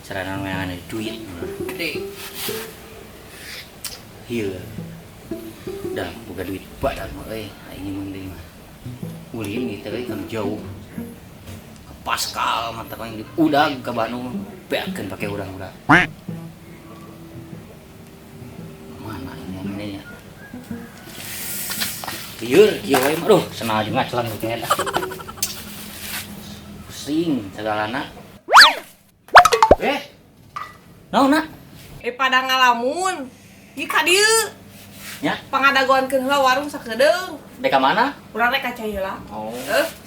Carana meunang duit gede. Hieu. Dah boga duit badan mah euy, aing nyeun deui mah. Ulin ieu teh euy kan jauh. Ke Pascal mata aing di udag ka Bandung, beakeun pake urang-urang. Mana ini ini ya? Lieur kieu wae mah, aduh, senal jeung ngacelan kieu eta. Pusing sagalana. Eh. Naon, Nak? Pada ngalamun. Ieu ka dieu. Nya, Pangadagoankeun heula warung sakedeung. dek ka mana? Urang rek ka cai heula. Oh.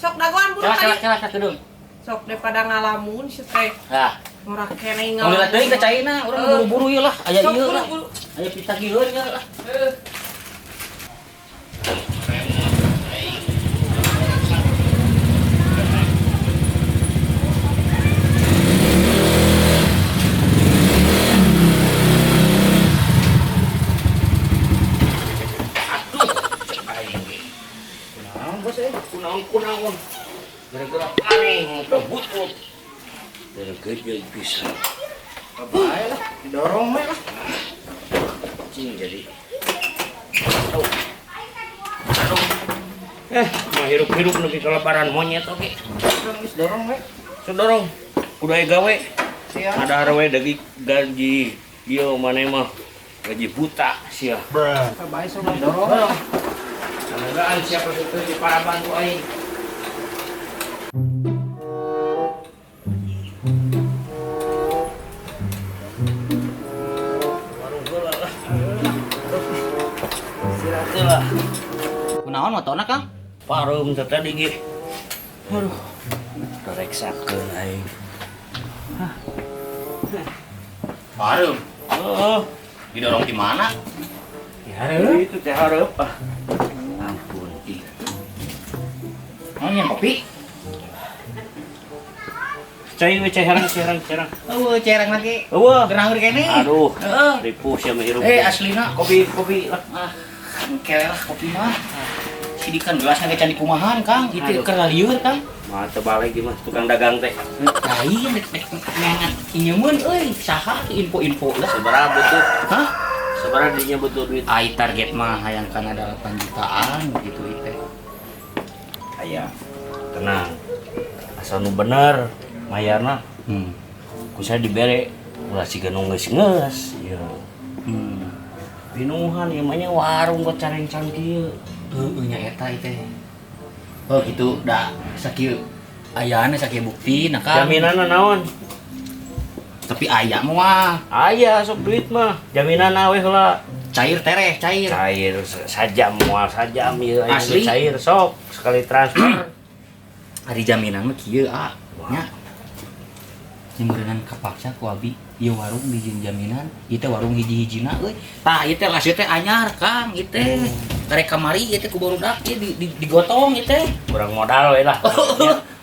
Sok dagoan buru Celah ka celah dieu. Celah sakedeung. Sok daripada ngalamun si teh. Nah, Ngora keneh mau lihat deui ka caina, urang buru-buru ieu lah. Aya Sok ieu lah. buru-buru. Aya pitagiheun ieu lah. Aduh, cek aing ge. Kunaon bos eh? Kunaon kunaon. Gara-gara aing ngobrol butut. Gara gede pisan. Bae lah, didorong we lah. Cing jadi. Aduh. Aduh. Mah hirup-hirup nepi ka lebaran monyet oge. Geus dorong we. Sok dorong. Kudu aya gawe. Siap. Ada we dagi gaji ieu maneh mah gaji buta sia. Bae sok dorong. Semogaan siapa itu di para bantu aing. Warung heula lah. Istirahat heula. Kunaon motona, Kang? Pareum teh tadi ge. Aduh. Reksakeun aing. Pareum. Heeh. Didorong di mana? Ya, itu teh hareup ah. Ampun, ih. Naon yang kopi? Cai we cai herang cai herang cai herang. Eueuh, cereng lagi. Eueuh. Gerang kene. Aduh. Heeh. Ripuh sia mah hirup. Aslina Kopi kopi lah. Ah, engke lah kopi mah. Sidikan gelasna ge can dikumahan, Kang. Itu Aduh. keur lieur, Kang. Mah teu balik mah tukang dagang teh. Lain dek dek neangan inyemun euy, saha tuh info-info lah. Sabaraha butuh? Hah? Sabaraha dinya butuh duit? Ai target mah hayang kana 8 jutaan gitu teh. Aya. Tenang. Asal nu bener mayarna ku saya dibere ulah siga nu geus-geus ieu. Pinuhan ieu mah nya warung kok carengcang kieu. Heueuh nya eta ieu teh. Oh gitu da sakieu ayana sakieu bukti nah Kang. Jaminanna naon? Tapi aya moal. Aya sok duit mah. Jaminanna we heula. Cair tereh, cair. Cair sajam moal sajam ieu aya Asli? cair sok sekali transfer. Ari jaminan mah kieu ah. Wah. Nya. Nyemeureunnan kapaksa ku abi ieu warung dijieun jaminan, ieu teh warung hiji-hijina euy. Tah ieu teh lasio teh anyar Kang, ieu teh. Karek kamari ieu teh ku barudak ieu digotong ieu teh. Kurang modal we lah.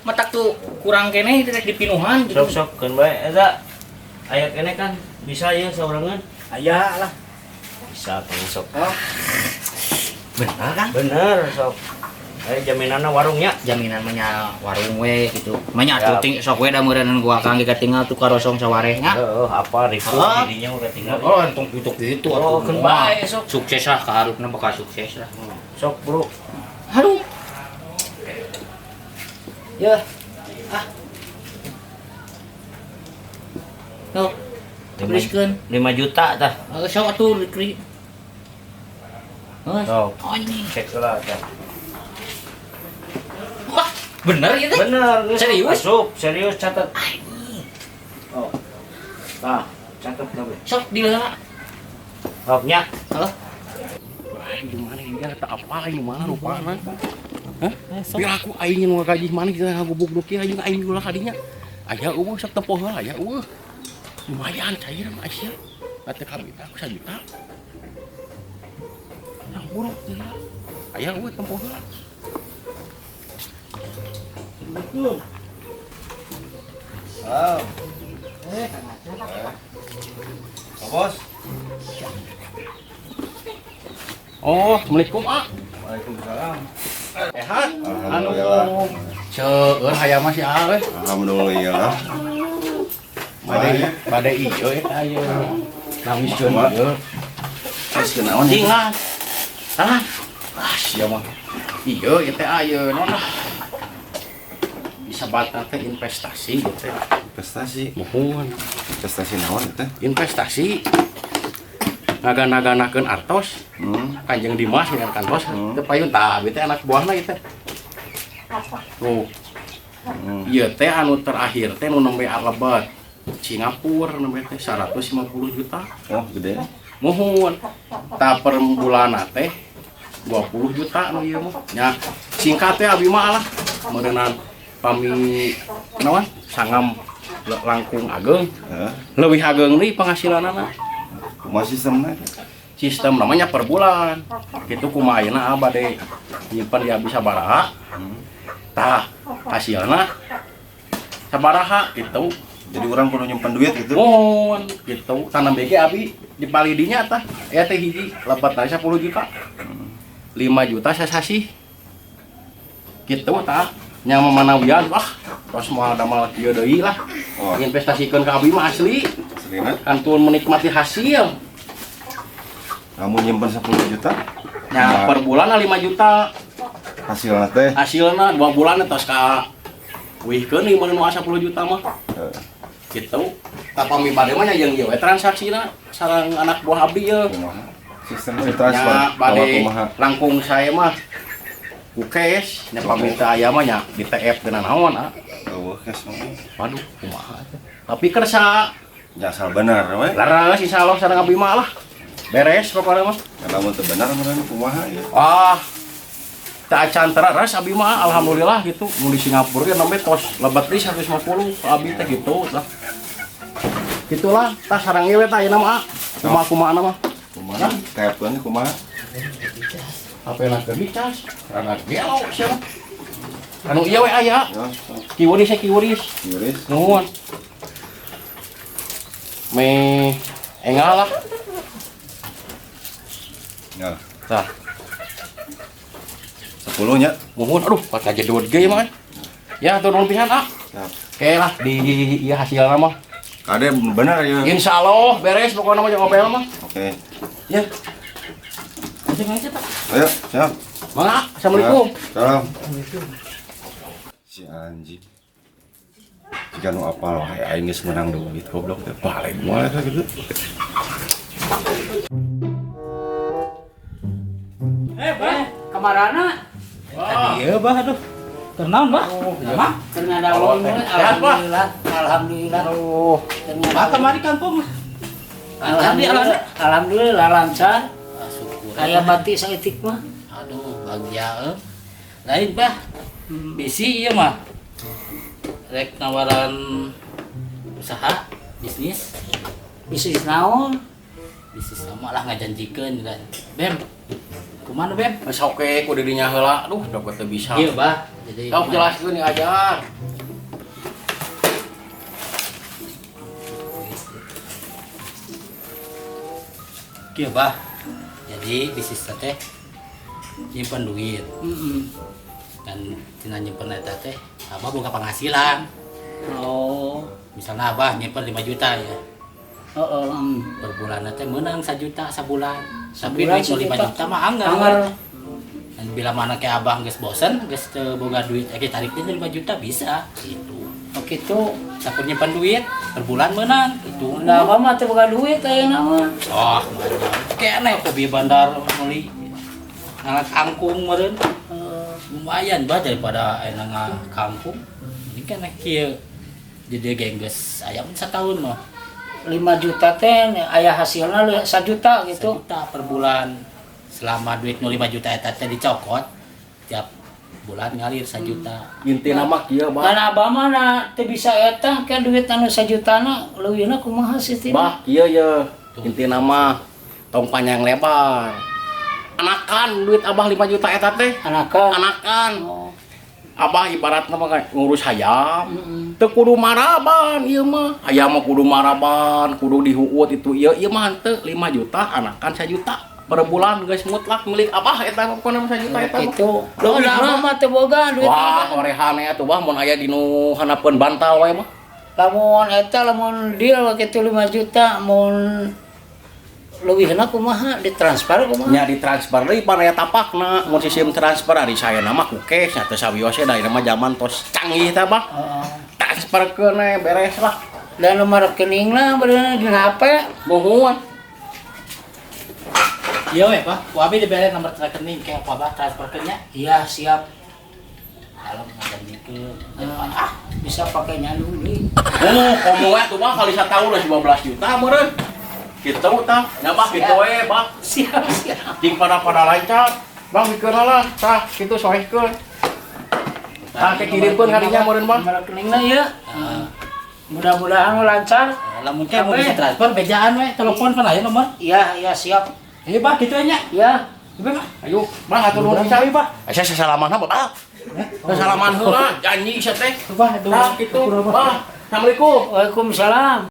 Matak tuh kurang keneh ieu teh rek dipinuhan gitu. Sok sok keun bae eta. Aya keneh kan bisa ieu saurangan? Aya lah. Bisa kan sok. Oh, Bener Kang? Bener sok. Jaminanna warungnya. Jaminan mah nya warung we gitu. Mah nya atuh Siap. ting sok we da meureunnan gua Kang ge tinggal tuh karosong sawareh nya. Heeh, apa ribu Ah. dirinya udah tinggal. Oh, untung gitu gitu Oh, atuh. keun Wah, bae sok. Sukses lah kaharupna bakal sukses lah. Sok, Bro. Aduh. Ya. Ah. Tuh. Tuliskeun. 5 juta tah. Eh, sok atuh dikri. Heuh. Sok. Anjing. Cek heula tah. Wah, bener ya teh? Bener, geus. Serius? Asup, serius catat. Anjing. Oh. Tah, catat kabeh. Sok dileula. Sok nya. Halo. Wah, gimana ini tak apa ini mana rupana. Hah? Biar aku aing nu gaji mana kita ngagubuk duki aing aing ulah kadinya. Aya eueuh sok tempo heula aya eueuh. Lumayan cair mah sia. Ate kami aku sajuta. Yang buruk heula. Aya eueuh tempo heula. Assalamualaikum. Oh. Pak Bos. Oh, Assalamualaikum, ah. Waalaikumsalam. Sehat? Alhamdulillah. Anu, seueur hayang mah si A euy. Alhamdulillah. Bade ieu eta ieu. Nawiskeun ieu. Nawiskeun naon? Cing lah. Ah. Ah, sia mah. Ieu ieu teh ieu naon lah. Disebatna teh investasi ieu teh. Investasi. Muhun. Investasi naon teh? Investasi. Ngagana-ganakeun artos. Kanjeng Dimas dengan kantos teu payun tah abi teh anak buahna ieu teh. Tuh. Ieu teh anu terakhir teh nu nembe lebet Singapura nembe teh 150 juta. Oh, gede. Muhun. Tah per bulanna teh 20 juta nu ieu mah. Nya singkat teh abi mah lah meureunan pami naon sangam langkung ageng. Heeh. Leuwih ageng deui penghasilanana. Kumaha sistemna? Sistem namanya per bulan. Kitu kumaha ayeuna abah bade nyimpen di abi sabaraha. Tah hasilna sabaraha gitu. Jadi orang kudu nyimpen duit gitu. Mohon gitu. Tanam BG abi di palidinya tah aya teh hiji lebat teh 10 juta. 5 juta sasasih. Gitu tah. Nya mamanawian wah tos moal damel kieu deui lah. Oh. Investasikeun ka abi mah asli. Aslina? Kantun menikmati hasil. Kamu nyimpen 10 juta? Nya per bulan 5 juta. Hasilna teh? Hasilna 2 bulan tos ka wihkeun ieu mah nu 10 juta mah. Gitu. Tah pami bade mah nya jeung ieu we transaksina sareng anak buah abdi ieu. Kumaha? Sistem transfer. Nya bade Kumaha? langkung saya mah ku cash, nya pami teu aya mah nya di TF geuna naon ah. Eueuh cash mah. Waduh, kumaha teh. Tapi kersa Ya asal bener we. Leres insyaallah sareng abdi mah lah. Beres pokokna mah. Lamun teu bener mah kumaha ieu? Ah. Teu acan tereres abi mah alhamdulillah gitu. Mun di Singapura ge nembe tos lebat deui 150 ka abi teh gitu tah. Gitulah tah sareng ieu we tah ayeuna mah. Kumaha-kumahana mah. Kumaha? Kaepkeun kumaha? HP na keur dicas. Rada gelo sia mah. Anu ieu we aya. Ya, Kiwuris ya kiwuris. kiwuris. Nuhun. Me engal lah. Ya. Tah. 10 nya. Muhun, aduh, pas ngajedot ge mah. Ya, turun pisan ah. Siap. Oke lah di ieu hasilna mah. Kade bener ya. Insyaallah beres pokoknya mah jeung opel mah. Oke. Ya. Langsung aja, Pak. Ayo, siap. Mangga, assalamualaikum. Salam. Si anjing. Jika nu apal wae aing geus meunang duit goblok teh balik moal eta gitu. Bah, kamarana? Iya, bah, aduh. Keur naon, bah? Mah, Keur ngadaul alhamdulillah. Alhamdulillah. Aduh. bah kamari kampung. Alhamdulillah. Alhamdulillah lancar. Syukur. Aya bati saeutik mah. Aduh, bagja euy. Lain, bah. Bisi ieu mah. Rek nawaran usaha bisnis. Bisnis naon? Bisnis sama lah ngajanjikeun kan. Bem. Kumaha Bem? Geus oke ku dirinya heula. Aduh, da teu bisa. Iya, bah. Jadi Sok jelaskeun ieu aja. Kieu, bah. Jadi bisnis teh nyimpen duit. Dan tina nyimpen eta teh abah boga penghasilan. Oh. Misalnya abah nyimpen 5 juta ya. Heeh. Per bulan teh meunang 1 juta sabulan. Tapi Sabulan duit nu 5 sejuta. juta mah anggar. Anggar. Dan bila mana kayak abah geus bosen, geus teu boga duit, tarik deui 5 juta bisa gitu. Oh kitu. Sakur nyimpen duit per bulan meunang gitu. Nah, abah mah teu boga duit ayeuna mah. Oh, banyak. Keneh hobi bandar meuli ngalah kangkung meureun. Lumayan bah daripada ayeuna ngakangkung. Ini kan kieu. Jadi gengges ayam setahun mah. 5 juta teh aya hasilna 1 juta gitu. 1 juta per bulan. Selama duit nu 5 juta eta teh dicokot tiap bulan ngalir 1 juta. Intina mah kieu, bah. Kan abah mah na teu bisa eta kan duit anu 1 jutana leuwihna kumaha sih teh? Bah, kieu ye. Intina mah tong panjang lebar. Anakan duit abah 5 juta eta teh. Anakan. Anakan. Oh. Abah ibaratna mah ngurus hayam. Teu kudu maraban ieu mah. Hayam mah kudu maraban, kudu dihuut itu ieu ieu mah henteu 5 juta anakan 1 juta per bulan geus mutlak milik abah eta mah pokona 1 juta eta mah. Gitu. Loh, Leuwih abah mah. mah teu boga duit. Wah, orehane atuh bah mun aya di nu handapeun bantal wae mah. Lamun eta lamun deal kitu 5 juta, mun leuwihna kumaha, ditransfer kumaha? Nya ditransfer deui pan aya tapakna, mun sistem transfer ari saya nama ku cash nya teu sawios da ieu mah zaman tos canggih tah, Bah. Heeh. Transferkeun we beres lah. Dan nomor rekeningna bener di HP. Muhun. Iya we, Pak. Ku abi dibere nomor rekening kayak ku abah transferkeun nya. Iya, siap. Kalau ngajanjikeun. Ah, bisa pakai nyandu deui. Oh, komo we tuh mah kali satahun geus 15 juta meureun. Kitu tah, nya Bah kitu we, Bah. Siap, siap. Jeung pada-pada lancar. Bang bikeun lah, tah kitu soehkeun. Tah ke kirimkeun ka dinya meureun, Bang. Nomor rekeningna ya. Mudah-mudahan lancar. Lamun teh mun bisa transfer bejaan we, telepon pan aya nomor. Iya, iya siap. Iya, Pak, kitu nya. Ya. Iya, Pak. Ayo, Bang hatur nuhun pisan, Bah. Asa sasalaman mah, Bah. Sasalaman heula, janji sia teh. Bah, aduh. Tah kitu, Bah. Assalamualaikum. Waalaikumsalam.